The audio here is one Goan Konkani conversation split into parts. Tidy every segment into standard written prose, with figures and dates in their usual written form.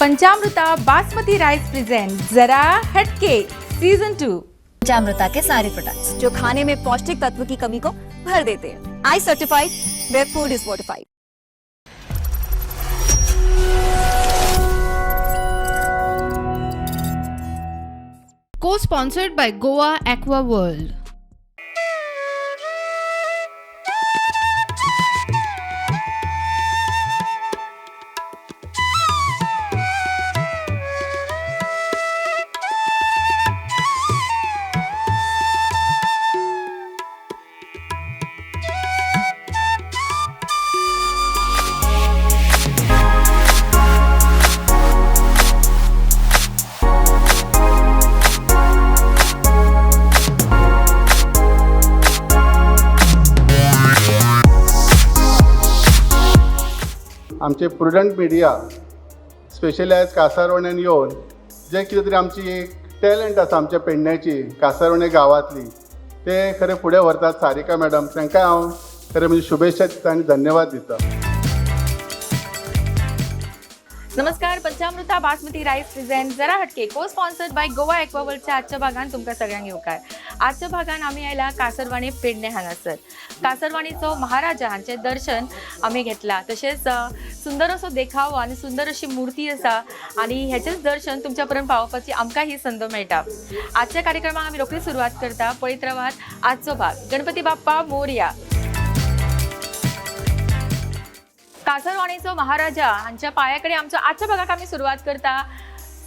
पंचामृता बासमती राइस प्रेजेंट जरा हटके सीजन 2। पंचामृता के सारे प्रोडक्ट्स जो खाने में पौष्टिक तत्व की कमी को भर देते हैं। I certified where food is fortified. Co-sponsored by Goa Aqua World. आमचे प्रुडंट मिडिया स्पेशली आयज कासारवण्यान येवन जें कितें तरी आमची एक टॅलंट आसा आमच्या पेडण्याची, कासारवणे गांवांतली, ते खरें फुडें व्हरतात सारिका मॅडम, तांकां हांव खरें म्हणजे शुभेच्छा दिता आनी धन्यवाद दिता. नमस्कार. पंचामृता बासमती राईस प्रेझेंट जरा हटके को स्पॉन्सर्ड बाय गोवा एक्वावर्ल्डच्या आजच्या भागान तुमकां सगळ्यांक येवकार. आजच्या भागान आमी आयला कासरवाणी पेडणे हांगासर. कासरवाणीचो महाराजा हांचें दर्शन आमी घेतलां. तशेंच सुंदर असो देखावो आनी सुंदर अशी मूर्ती आसा आनी हेचेंच दर्शन तुमच्या पर्यंत पावोवपाची आमकां ही संद मेळटा. आजच्या कार्यक्रमाक आमी रोखडीच सुरवात करता. पळयत रावात आजचो भाग. गणपती बाप्पा मोरया. कासरवाणीचो महाराजा हांच्या पांया कडेन आमच्या आजच्या भागाक आमी सुरवात करता.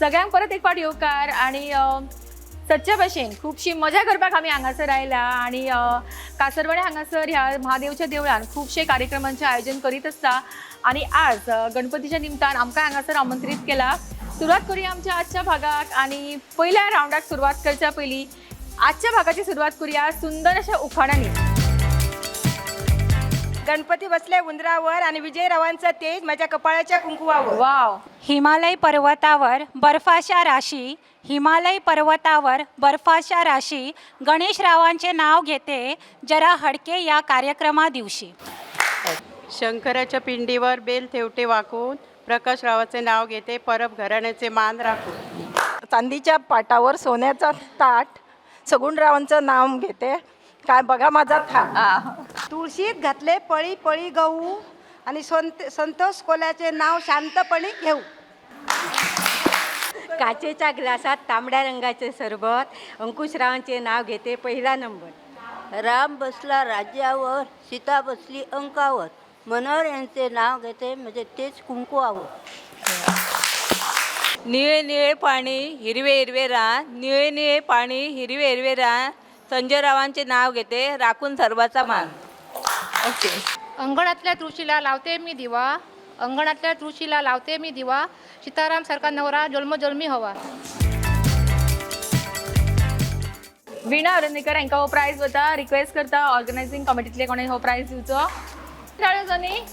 सगळ्यांक परत एक फावट येवकार आनी सदच्या भशेन खुबशी मजा करपाक आमी हांगासर आयला आनी कासरवाणी हांगासर ह्या महादेवच्या देवळान खुबशे कार्यक्रमांचें आयोजन करीत आसता आनी आज गणपतीच्या निमतान आमकां हांगासर आमंत्रीत केला. सुरवात करूया आमच्या आजच्या भागाक आनी पयल्या रावंडाक सुरवात करच्या पयलीं आजच्या भागाची सुरवात करूया सुंदर अशा उखाणांनी. गणपती बसले उंदरावर आणि विजयरावांचं तेज माझ्या कपाळाच्या कुंकुवावर. वाव. हिमालय पर्वतावर बर्फाच्या राशी, हिमालय पर्वतावर बर्फाच्या राशी, गणेशरावांचे नाव घेते जरा हडके या कार्यक्रमा दिवशी. शंकराच्या पिंडीवर बेल थेवटे वाकून प्रकाशरावाचे नाव घेते परब घराण्याचे मान राखून. चांदीच्या पाटावर सोन्याचा ताट, सगुणरावांचं नाव घेते काय बघा माझा थाट. तुळशीत घातले पळी पळी गहू आणि संतोष कोल्याचे नाव शांतपणे घेऊ. काचेच्या ग्लासात तांबड्या रंगाचे सरबत, अंकुशरावांचे नाव घेते पहिला नंबर. राम बसला राज्यावर, सीता बसली अंकावर, मनोहर यांचे नाव घेते म्हणजे तेच कुंकुवावर. निळे निळे पाणी हिरवे हिरवे रान, निळे निळे पाणी हिरवे हिरवे रान, संजय रावांचे नाव घेते राखून सर्वाचा मान. ओके. अंगणातल्या तुळशीला लावते मी दिवा, अंगणातल्या तुळशीला लावते मी दिवा, सीताराम सारखा नवरा जन्मजन्मी हवा. वीणा अरंदेकर हांकां हो प्रायज वता. रिक्वेस्ट करता ऑर्गनायझींग कमिटींतले कोणें हो प्रायज दिवचो. टाळयो जावनी.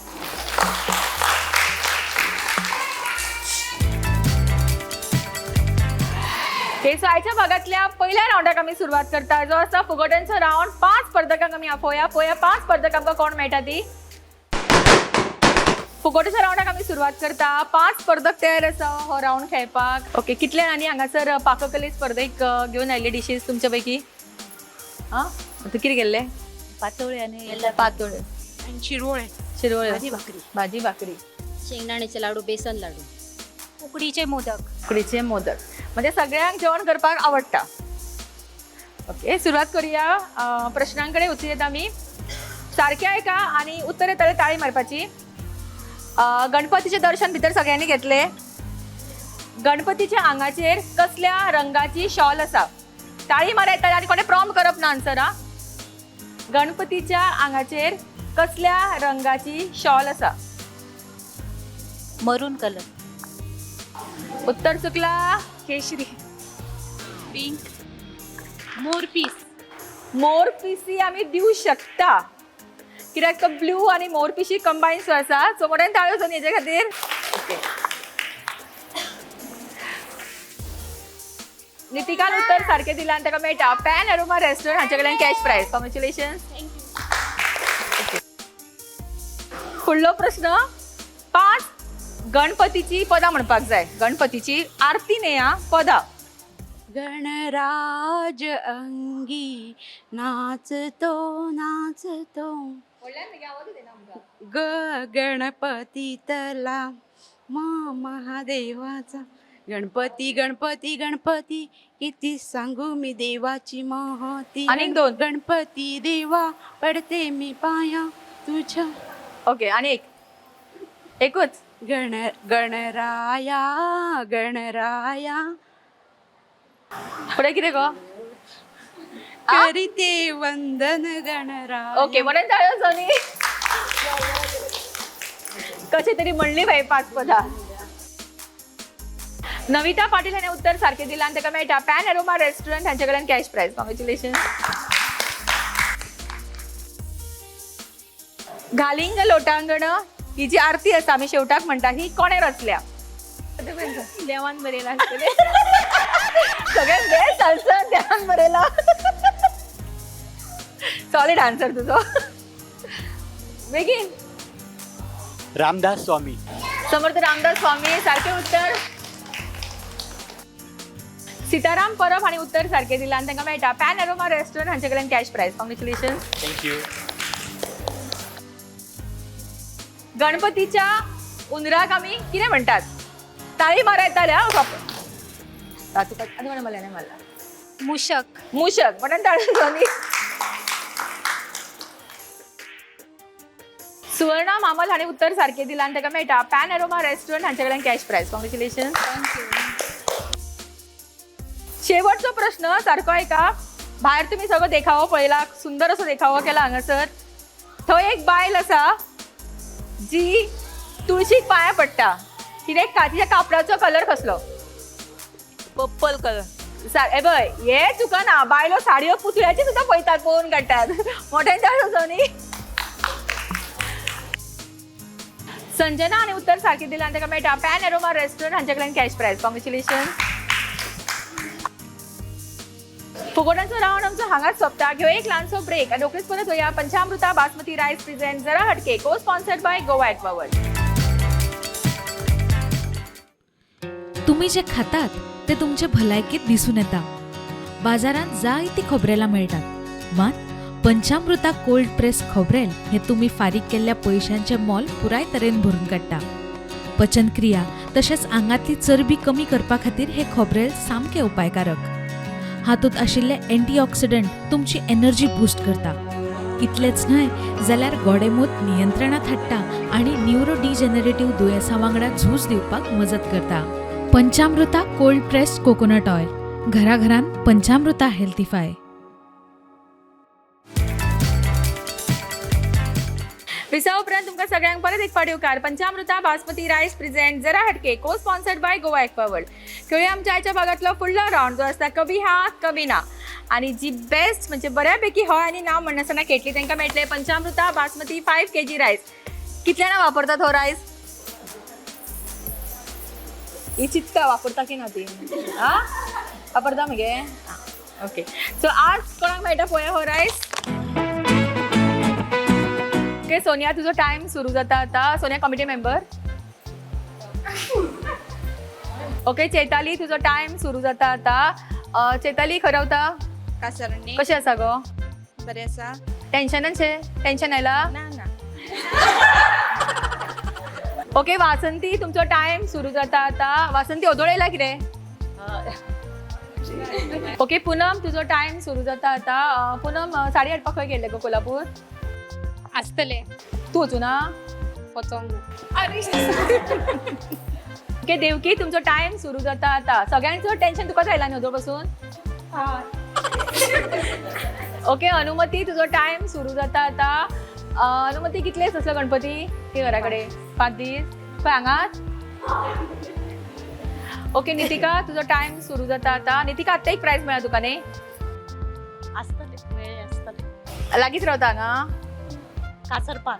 ओके, सो आयच्या भागांतल्या पयल्या रावंडाक आमी सुरवात करता, जो आसा फुगोट्यांचो रावंड. 5 स्पर्धकांक आमी आपोवया. पळोवया 5 स्पर्धक आमकां कोण मेळटा ती. फुगोट्याच्या रावंडाक आमी सुरवात करता. 5 स्पर्धक तयार आसा हो रावंड खेळपाक. ओके, कितले जाणांनी हांगासर पाककले स्पर्धेक घेवन आयिल्ले डिशीज तुमच्या पैकी? आं, तूं कितें केल्लें? पातोळी आणि पातोळ्यो, शिरवळे, शिरवळ्यो, भाजी भाकरी, भाजी भाकरी, शेंगदाण्याचे लाडू, बेसन लाडू, उकडीचे मोदक. उकडीचे मोदक. म्हणजे सगळ्यांक जेवण करपाक आवडटा. ओके, सुरवात करूया. प्रश्नांकडे वचून आमी. सारकें आयका आनी उत्तर येताले ताळी मारपाची. गणपतीचें दर्शन भितर सगळ्यांनी घेतलें. गणपतीच्या आंगाचेर कसल्या रंगाची शॉल आसा? ताळी मार येताले आनी कोणें प्रॉम्प्ट करप ना आन्सर. आं, गणपतीच्या आंगाचेर कसल्या रंगाची शॉल आसा? Maroon colour. उत्तर चुकला. केशरी, पिंक, मोरपीस. मोरपिसी आमी दिवं शकता कित्याक तो ब्लू आनी मोरपिशी कंबायन सो आसा. सो मोठ्यान ताळयो जावन हेजे खातीर. ओके, नितिकान उत्तर सारकें दिलां आनी ताका मेळटा पॅन अरोमा रेस्टॉरंट हांचे कडल्यान कॅश प्रायज. कॉंग्रेच्युलेशन. फुडलो प्रश्न. 5 गणपतीची पदां म्हणपाक जाय. गणपतीची आरती न्ही आं, पदां. गणराज अंगी नाचतो नाचतो, ग गणपती तला मा महादेवाचा. गणपती गणपती गणपती किती सांगू मी देवाची महती. आणि एक दोन. गणपती देवा पडते मी पाया तुझ्या. ओके, आणि एक एकूच. गण गणराया गणराया फुडें कितें गो? करीते वंदन गणराया. ओके, म्हणून जायो सोनी. कसे तरी म्हणली बाई पाच पदा. नविता पाटील हाणें उत्तर सारकें दिलां आनी ताका मेळटा पॅन एरोमा रेस्टॉरंट हांचे कडल्यान कॅश प्रायज. कॉंग्रेच्युलेशन. घालिंग लोटांगण ही जी आरती आसा आमी शेवटाक म्हणटा, ही कोणें रचल्या? देवान बरयला आसतलें. सगळ्यात बेस्ट आन्सर, देवान बरयला. सॉलिड आन्सर तुजो. बेगीन. रामदास स्वामी. समर्थ रामदास स्वामी, सारकें उत्तर. सीताराम परब हांणी उत्तर सारकें दिलां आनी तांकां मेळटा पॅन एरोमा रेस्टॉरंट हांचे कडल्यान cash prize. Congratulation. Thank you. गणपतीच्या उंदराक आमी कितें म्हणटात? ताळी मारायताले हा तुका आनी कोणें मारलें? मारला. मुशक. मूषक म्हणून ताळी सोनी. सुवर्णा मामल हाणें उत्तर सारकें दिलां आनी ताका मेळटा पॅन एरोमा रेस्टॉरंट हांचे कडल्यान कॅश प्रायज. कॉंग्रेच्युलेशन. शेवटचो प्रश्न सारको आयका. भायर तुमी सगळो देखावो पळयला, सुंदर असो देखावो केला हांगासर. थंय एक बायल आसा जी तुळशीक पांया पडटा. तिणें तिच्या कापडाचो कलर कसलो? Purple colour. हे पळय, हे चुकना, बायलो साडयो पुतळ्याची सुद्दां पळयतात, पळोवन काडटात. मोठ्यान चार न्ही. संजना आनी उत्तर सारकें दिलां आनी ताका मेळटा पॅन एरोमा रेस्टॉरंट हांचे कडल्यान कॅश प्रायज. कॉंग्रेच्युलेशन. फुगोट्यांचो रावंड आमचो हांगाच सोंपता. घेवया एक ल्हानसो ब्रेक आनी रोखडीच परत येवया. पंचामृता बासमती रायस प्रेझेंट जरा हटके, को स्पॉन्सर्ड बाय गोवा एक्वावर्ल्ड. तुमी जे खातात ते तुमचे भलायकेत दिसून येता. बाजारांत जायतीं खोबरेलां मेळटात, मात पंचामृता कोल्ड प्रेस खोबरेल हें तुमी फारीक केल्ल्या पयशांचें मोल पुराय तरेन भरून काडटा. पचनक्रिया तशेंच आंगांतली चरबी कमी करपा खातीर हें खोबरेल सामकें उपायकारक. हातूंत आशिल्ले एंटीऑक्सिडंट तुमची एनर्जी बूस्ट करता. इतलेंच न्हय जाल्यार गोडेंमूत नियंत्रणांत हाडटा आनी न्युरो डिजॅनरेटीव दुयेंसां वांगडा झूज दिवपाक मजत करता. पंचामृता कोल्ड प्रेस्ड कोकोनट ऑयल, घराघरांत पंचामृता हेल्थीफाय. विसा उपरांत तुमकां सगळ्यांक परत एक फावट येवकार. पंचामृता बासमती रायस प्रेझेंट जरा हटके, को स्पॉन्सर्ड बाय गोवा एक्वावर्ल्ड. खेळूया आमच्या आयच्या भागातलो फुडलो रावंड जो आसता कभी हा कभी ना. आणि जी बेस्ट म्हणजे बऱ्यापैकी हय आनी ना म्हणनासतना खेळटली तांकां मेळटले पंचामृता बासमती 5 kg rice. कितल्यांना वापरतात हो रायस? ही चित्ता वापरता की ना ती आ वापरता मगे. ओके, सो आज कोणाक मेळटा पळोवया हो रायस. ओके सोनिया, तुझो टाइम सुरू जाता आता. Sonia committee member. Okay Chaitali, तुझो टाइम सुरू जाता आता. चैताली, खंय रावता? कासरणी. कशें आसा गो? बरें आसा. टेन्शनान शे? टेन्शन आयला? ना ना. ओके वासंती, तुमचो टाइम सुरू जाता आता. वासंती, ओदोळ येयला कितें? ओके पुनम, तुझो टाइम सुरू जाता आता. पुनम, साडी हाडपाक खंय गेल्ले गो? कोल्हापूर? आसतले. तूं वचूना? वचोंक. ओके देवकी, तुमचो टाइम सुरू जाता आता. सगळ्यांचो टेन्शन तुकाच आयला न्ही ओदोळ पासून. ओके अनुमती, तुझो टाइम सुरू जाता आता. अनुमती, कितले दीस आसलो गणपती ती घरा कडेन? 5 दीस. खंय, हांगाच? ओके नितिका, तुझो टाइम सुरू जाता आता. नितिका, आत्तां एक प्रायज मेळ्ळा तुका न्ही? आसतले, मेळ्ळे आसतले. लागींच रावता हांगा? कासरपा.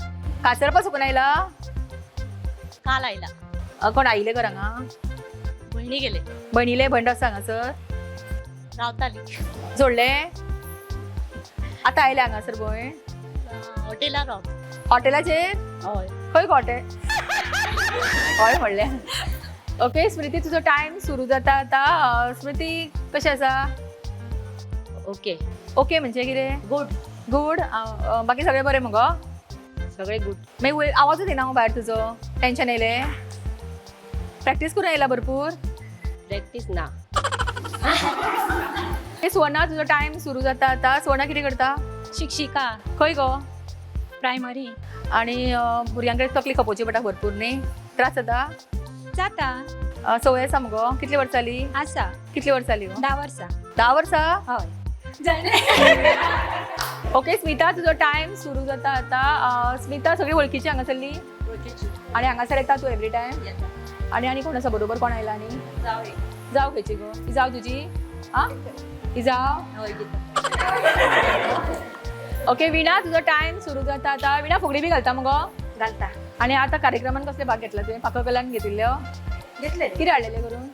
कासरपा सुकून आयला? काल आयला. कोण आयिल्ले घर हांगा? भयणी गेले. भयणीले भयण आसा हांगासर? रावताली. जोडले आतां आयले हांगासर भयण? हॉटेलार रावता. हॉटेलाचेर? हय. खंय गो हॉटेल? हय म्हणलें. ओके स्मृती, तुजो टायम सुरू जाता आतां. स्मृती, कशें आसा? ओके. ओके म्हणजे कितें? गुड. गुड. बाकी सगळें बरें मुगो? सगळे गुड. मागीर आवाजूच येना भायर तुजो. टेन्शन येयलें? प्रॅक्टीस करून येयला भरपूर? प्रॅक्टीस ना. हे सुवर्णा, तुजो टायम सुरू जाता आतां. सुवर्णा, कितें करता? शिक्षिका. खंय गो? प्रायमरी. आणि भुरग्यां कडेन तकली खपोवची पडटा भरपूर न्ही? त्रास जाता? जाता. संवय आसा मुगो? कितली वर्सां जाली? आसा. कितली वर्सां जाली? 10 वर्सां. 10 वर्सां? हय. ओके स्मिता, तुजो टायम सुरू जाता आतां. स्मिता, सगळी वळखीची हांगासरली आणि हांगासर येता तूं एवरी टायम? आणि आनी कोण आसा बरोबर? कोण आयला आनी? जाव खंयची गो? ही जाव तुजी? आं, ही जाव. ओके विणा, तुजो टायम सुरू जाता आतां. विणा, फुगडी बी घालता मुगो? घालता. आणि आतां कार्यक्रमान कसले भाग घेतला तुवें? पाककलान घेतिल्लो? घेतले. कितें हाडलेलें करून?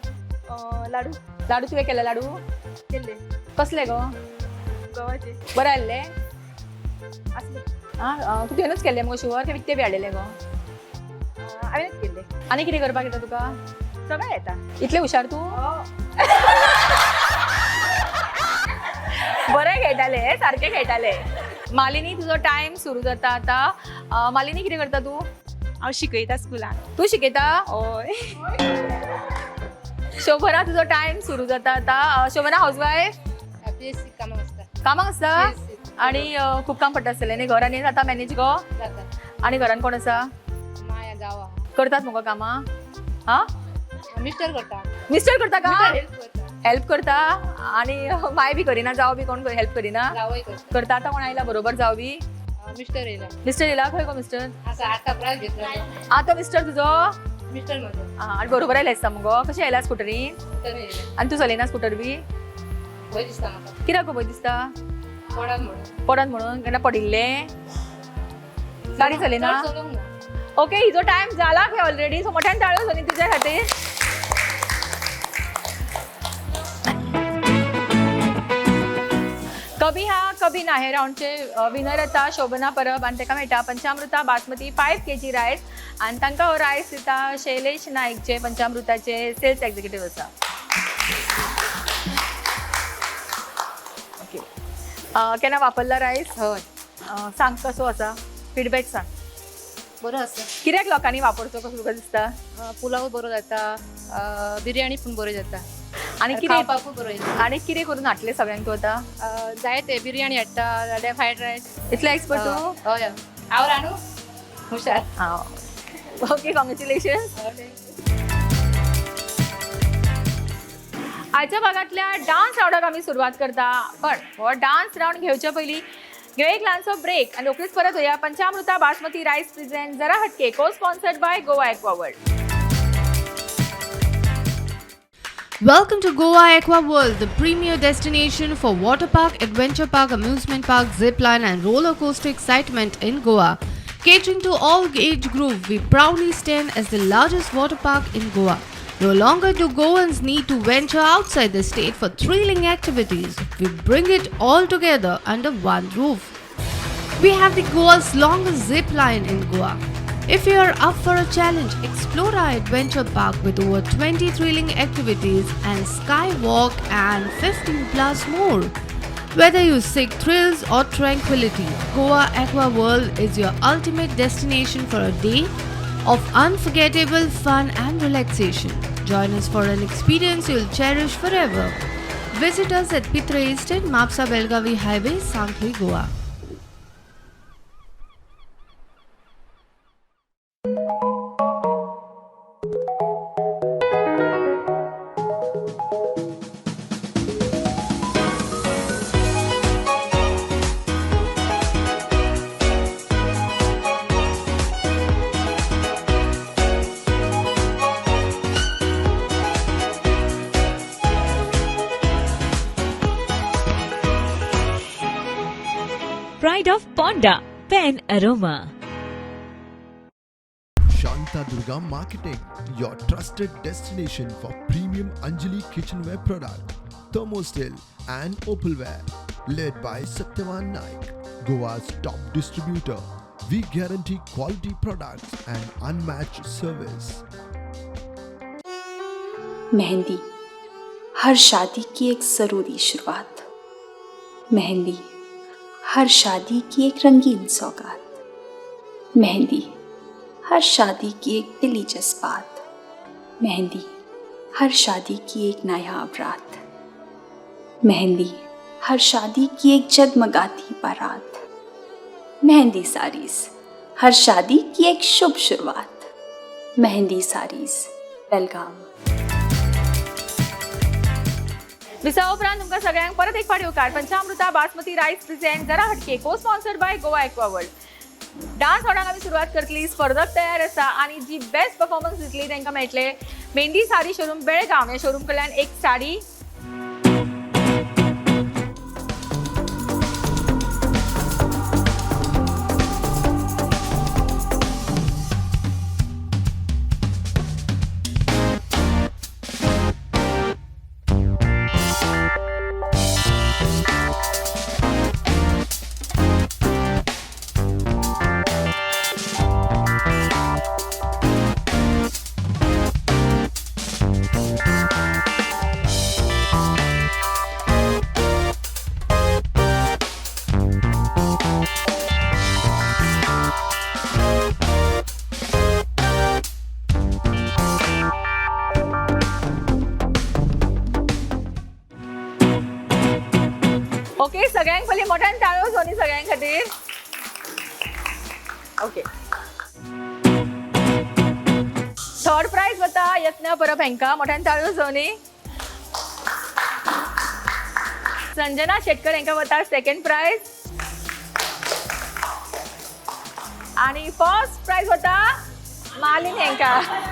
लाडू. लाडू तुवें केले लाडू? केल्ले. कसले गो? गव्हाचे. बरें आसले? आसले. आं, तूं तुवेनूच केल्ले मुगो शुवर की विकते बी हाडलेले गो? हांवेंच केल्ले. आनी कितें करपाक येता तुका? सगळें येता. इतले हुशार तूं? बरें खेळटाले, सारकें खेळटाले. मालिनी, तुजो टायम सुरू जाता आतां. मालिनी, कितें करता तूं? हांव शिकयता स्कुलान. तूं शिकयता? हय. शोभना, तुजो टायम सुरू जाता आतां. शोभना, हावज वायफ? पीएससी कामाक आसता. कामाक आसता? आणि खूब काम पडटा आसतलें न्ही घर आनी जाता मॅनेज गो? जाता. आनी घरान कोण आसा? माया जावा. करतात मुगो कामां? आं, मिस्टर करता. मिस्टर करता का? हेल्प करता. हेल्प करता. आणि माय बी करिना? जाव बी कोण हेल्प करिना? जावय करता. करता. आतां कोण आयला बरोबर, जाव बी? मिस्टर येयला. मिस्टर येयला? खंय गो मिस्टर? आसा, आतां प्रायज घेतला. आतां मिस्टर तुजो? मिस्टर म्हजो. आं, आनी बरोबर आयला दिसता मुगो. कशें आयला स्कुटरीन? स्कुटर येयला. आनी तूं चलयना स्कुटर बी? भंय दिसता म्हाका. कित्याक गो भंय दिसता? पडत म्हणून. पडत म्हणून? केन्ना पडिल्लें? गाडी चलयना? चड चलोवंक ना. ओके, हिजो टायम जाला खंय ऑलरेडी, सो मोठ्यान टाळयो सोनी तुज्या खातीर. कभी हा कभी ना हे रावंडचे विनर येता शोभना परब आनी ताका मेळटा पंचामृता बासमती 5 kg rice. आनी तांकां हो रायस दिता शैलेश नायक, जे पंचामृताचे सेल्स एक्झिक्युटीव आसा. ओके, केन्ना वापरला रायस? हय. सांग, कसो आसा फिडबॅक सांग. बरो आसा. कित्याक लोकांनी वापरचो कसो तुका दिसता? पुलाव बरो जाता, बिरयानी पूण बरी जाता. आनी कितें खावपाकूय बरो येता. आनी कितें करून हाडटलें सगळ्यांक तूं आतां? जायते बिरयानी हाडटा जाल्यार फ्रायड रायस. इतले एक्सपर्ट तूं? हय, हांव रांदू हुशार. हां, ओके, कॉंग्रेच्युलेशन. आयच्या भागांतल्या डान्स रावंडाक आमी सुरवात करता, पण हो डान्स रावंड घेवच्या पयलीं घेवया एक ल्हानसो ब्रेक आनी रोखडीच परत येया. पंचामृता बासमती रायस प्रेझेंट जरा हटके, को sponsored by Goa Aqua World. Welcome to Goa Aqua World, the premier destination for water park, adventure park, amusement park, zip line and roller coaster excitement in Goa. Catering to all age group, we proudly stand as the largest water park in Goa. No longer do Goans need to venture outside the state for thrilling activities. We bring it all together under one roof. We have the Goa's longest zip line in Goa. If you are up for a challenge, explore our adventure park with over 20 thrilling activities and skywalk and 15 plus more. Whether you seek thrills or tranquility, Goa Aqua World is your ultimate destination for a day of unforgettable fun and relaxation. Join us for an experience you'll cherish forever. Visit us at Pitre Estate, Mapsa Belgavi Highway, Sankhli, Goa. Pride of Ponda, Pen Aroma. Shanta Durga Marketing, your trusted destination for premium Anjali kitchenware product, thermosteel and opalware. Led by Satyavan Naik, Goa's top distributor. We guarantee quality products and unmatched service. Mehndi हर शादी की एक ज़रूरी शुरुआत, मेहंदी हर शादी की एक रंगीन सौगात, मेहंदी हर शादी की एक दिली जज्बात, मेहंदी हर शादी की एक नायाब रात, मेहंदी हर शादी की एक जगमगाती बारात, मेहंदी साड़ीज हर शादी की एक शुभ शुरुआत, मेहंदी साड़ीज बेलगाम। विसा उपरांत तुमकां सगळ्यांक परत एक फावट येवकार। पंचामृता बासमती रायस प्रेझेंट जरा हटके को sponsored by Goa Aqua World. Dance रावंडाक आमी सुरवात करतली। स्पर्धक तयार आसा आनी जी बेस्ट परफॉर्मन्स दितली तांकां मेळटले मेहंदी साडी शोरूम बेळगांव ह्या शोरूम कडल्यान एक साडी। ओके, सगळ्यांक पयलीं मोठ्यान टाळयो सोनी सगळ्यां खातीर। ओके, थर्ड प्रायज वता यत्न परब हांकां, मोठ्यान टाळयो सोनी। संजना शेटकर हांकां वता सेकंड प्रायज आनी फर्स्ट प्रायज वता मालिन हांकां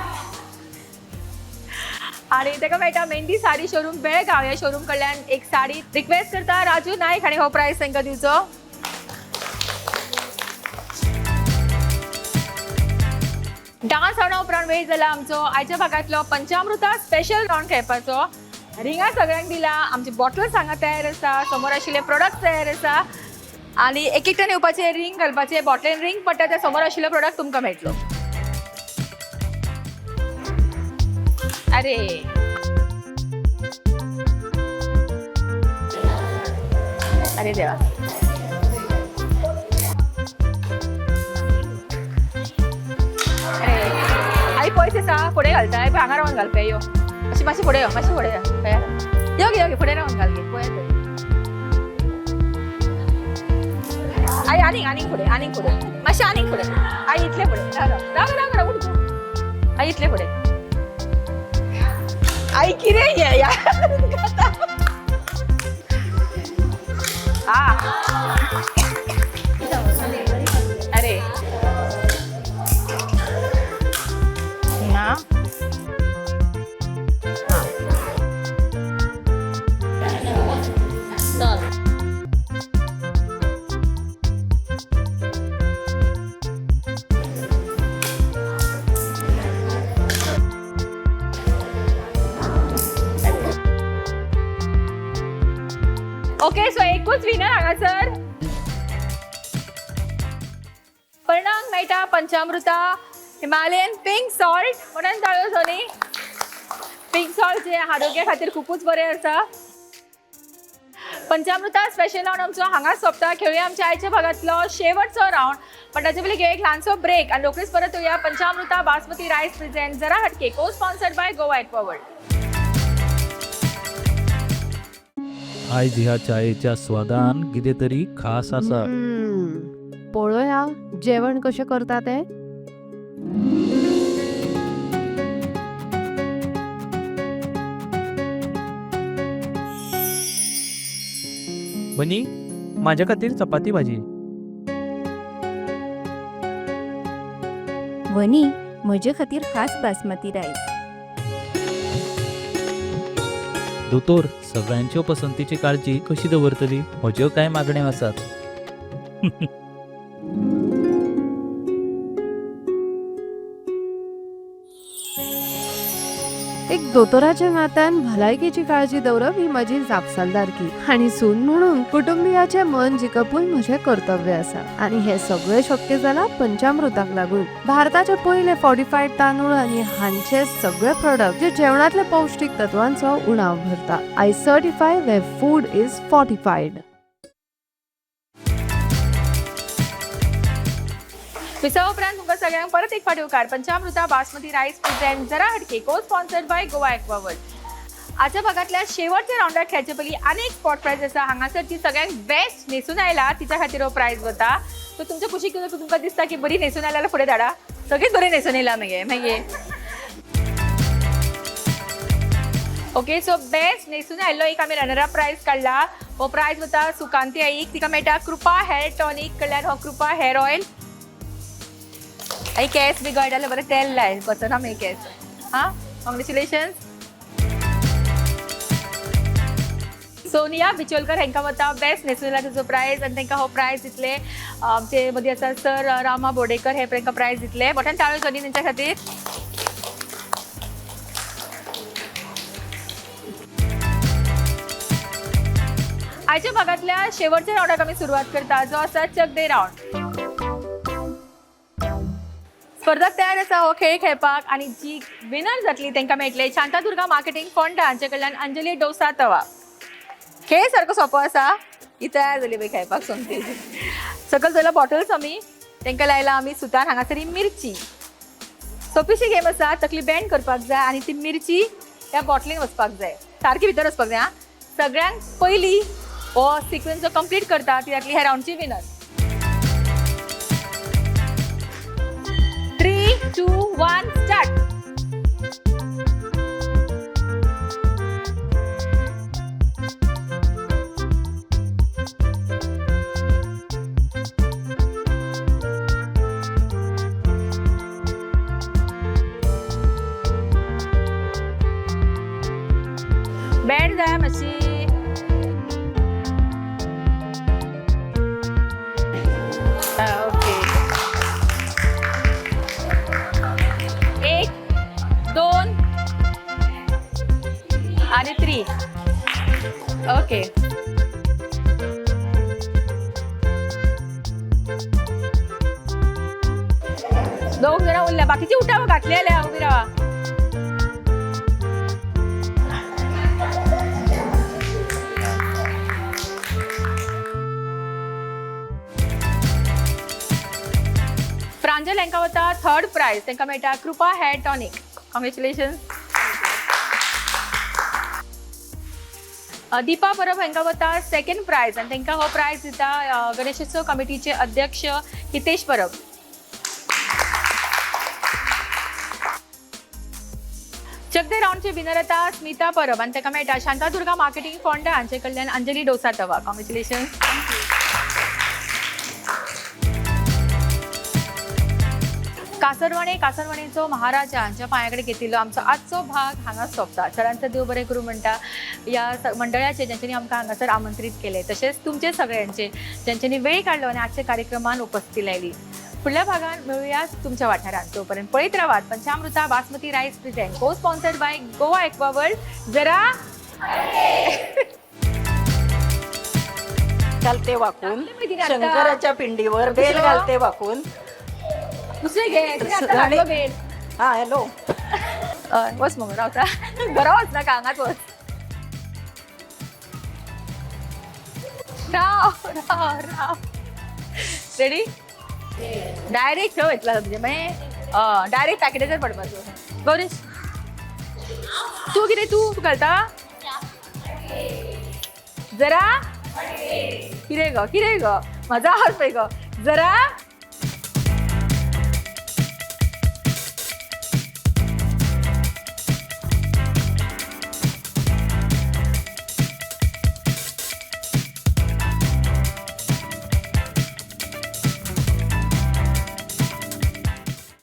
आनी ताका मेळटा मेहंदी साडी शोरूम बेळगांव ह्या शोरूम कडल्यान एक साडी। रिक्वेस्ट करता राजू नायक हांणी हो प्रायज तांकां दिवचो। डान्स रावंडा उपरांत वेळ जाला आमचो आयच्या भागांतलो पंचामृता स्पेशल रावंड खेळपाचो। रिंगां सगळ्यांक दिला, आमची बॉटल्स हांगा तयार आसा, समोर आशिल्ले प्रोडक्ट तयार आसा आनी एक एकट्यान येवपाचें, रिंग घालपाचें, बॉटलेन रिंग पडटा त्या समोर आशिल्लो प्रोडक्ट तुमकां मेळटलो। अरे अरे देवा, अरे आई पयस आसा, फुडें घालता, आई हांगा रावन घाल, यो मातशी मातशी फुडें यो, मातशी फुडें यो, यो गे यो गे फुडें रावन घाल गे, पळय आई आनीक आनीक फुडें, आनीक फुडें, मातशें आनीक फुडें, आई इतलें फुडें, राव राव राव राव उठ, आई इतलें फुडें, आई कितें हें यार। अरे ना, ओके, सो एकूच विनर हांगासर परिणाम मेळटा पंचामृता हिमालयन पिंक सॉल्ट म्हणून टाळयो सोनी। पिंक सॉल्ट जे आरोग्या खातीर खुबूच बरें आसा। पंचामृता स्पेशल रावंड आमचो हांगाच सोंपता। खेळुया आमच्या आयच्या भागांतलो शेवटचो रावंड, पण ताचे पयलीं घेवया एक ल्हानसो ब्रेक आनी रोखडीच परत येवया पंचामृता बासमती रायस प्रेझेंट जरा हटके को sponsored by Goa Aqua World. आयज ह्या चायेच्या स्वादान कितें तरी खास आसा। पळोवया जेवण कशें करता तें। बनी, माझ्या खातीर चपाती भाजी। वनी, म्हजे खातीर खास बासमती रायस। दोतोर, सगळ्यांच्यो पसंतीची काळजी कशी दवरतली? म्हज्यो कांय मागण्यो आसात। एक दोतोराच्या नात्यान भलायकेची काळजी दवरप ही म्हजी जापसालदारकी आनी सून म्हणून कुटुंबियाचें मन जिखपूय म्हजें कर्तव्य आसा आनी हें सगळें शक्य जालां पंचामृताक लागून. भारताचे पयले फॉर्टिफायड तांदूळ आनी हांचे सगळे प्रोडक्ट जे जेवणातले पौष्टीक तत्वांचो उणाव भरता. I certify where food is fortified. विसवा उपरांत तुमकां सगळ्यांक परत एक फावटी उपकार. पंचामृता बासमती रायस प्रेझेंट जरा हटके को sponsored by Goa Aqua World. आजच्या भागांतल्या शेवटच्या रावंडाक खेळचे पयलीं आनी एक स्पॉट प्रायज आसा. हांगासर जी सगळ्यांक बेस्ट न्हेसून आयला तिच्या खातीर हो प्रायज वता. सो तुमच्या कुशीक तुमकां दिसता की बरी न्हेसून आयला जाल्यार फुडें धाडा. सगळीच बरी न्हेसून येयला मगे मागीर. ओके, सो बेस्ट न्हेसून आयिल्लो एक आमी रनर अप प्रायज काडला. हो प्रायज वता सुकांती आईक. तिका मेळटा कृपा हेअर टॉनीक कडल्यान हो कृपा हेअर ऑयल. आई केस बी गळटा जाल्यार बरें तेल लाय, वचना मागीर केस. हां, कॉंग्रेच्युलेशन्स. सोनिया बिचोलकर हांकां वता बेस्ट न्हेसून आयला तेजो प्रायज आनी तांकां हो प्रायज दितले. आमचे मदीं आसा सर रामा बोर्डेकर, हे तांकां प्रायज दितले. मोठ्यान ताळयो जावनी तेंच्या खातीर. आयच्या भागांतल्या शेवटच्या रावंडाक आमी सुरवात करता, जो आसा चक दे रावंड. स्पर्धक तयार आसा हो खेळ खेळपाक आनी जी विनर जातली तांकां मेळटले शांतादुर्गा मार्केटिंग फोंडा हांचे कडल्यान अंजली डोसा तवा. खेळ सारको सोंपो आसा. ही तयार जाली पळय खेळपाक सोमती. सकयल जाल्यार बॉटल्स आमी तांकां लायला आमी सुतान. हांगासर ही मिरची. सोंपीशी गेम आसा. तकली बँड करपाक जाय आनी ती मिरची त्या बॉटलीन वचपाक जाय, सारकी भितर वचपाक जाय. आं, सगळ्यांक पयलीं हो सिक्वन्स जो कंप्लीट करता ती जातली ह्या रावंडची विनर. 3, 2, 1, स्टार्ट. बँड जाय मातशी. ओके, 1, 2 आणि 3. ओके, दोग जण उरल्या, बाकीची उठा घातली आल्या उबी रावा. प्रांजल हांकां वता थर्ड प्रायज, तांकां मेळटा कृपा हेअर टॉनीक. कॉंग्रेच्युलेशन. दीपा परब हांकां वता सेकंड प्रायज आनी तांकां हो प्रायज दिता गणेशोत्सव कमिटीचे अध्यक्ष हितेश परब. चकदे रावंडचे विनर येता स्मिता परब आनी ताका मेळटा शांतादुर्गा मार्केटिंग फोंडा हांचे कडल्यान अंजली डोसा तवा. कॉंग्रेच्युलेशन. कासरवाणे कासरवाणेचो महाराजा हांच्या पांया कडेन घेतिल्लो आमचो आजचो भाग हांगा सोंपता. सरांचो देव बरें करूं म्हणटा ह्या मंडळाचे ज्यांच्यानी आमकां हांगासर आमंत्रीत केले, तशेंच तुमचे सगळ्यांचे ज्यांच्यानी वेळ काडलो आनी आजच्या कार्यक्रमान उपस्थिती लायली. फुडल्या भागान मेळुया तुमच्या वाठारांत. तोपर्यंत पळयत रावात Panchamruta basmati rice present co sponsored by Goa Aqua World. जरा घालते वाकून शंकराच्या पिंडीवर बेल घालते वाकून. दुसरे घे. बेल. हा, हॅलो, वच मग रावता घरा वच नाका, हांगाच वच. राव राव राव. रेडी? डायरेक्ट थंय वयतलो तुजें मागीर डायरेक्ट पॅकेटाचेर पडपाचो. गौरीश तूं कितें तूं घालता? जरा कितें गो, कितें गो, म्हाजो आवाज पळय गो जरा.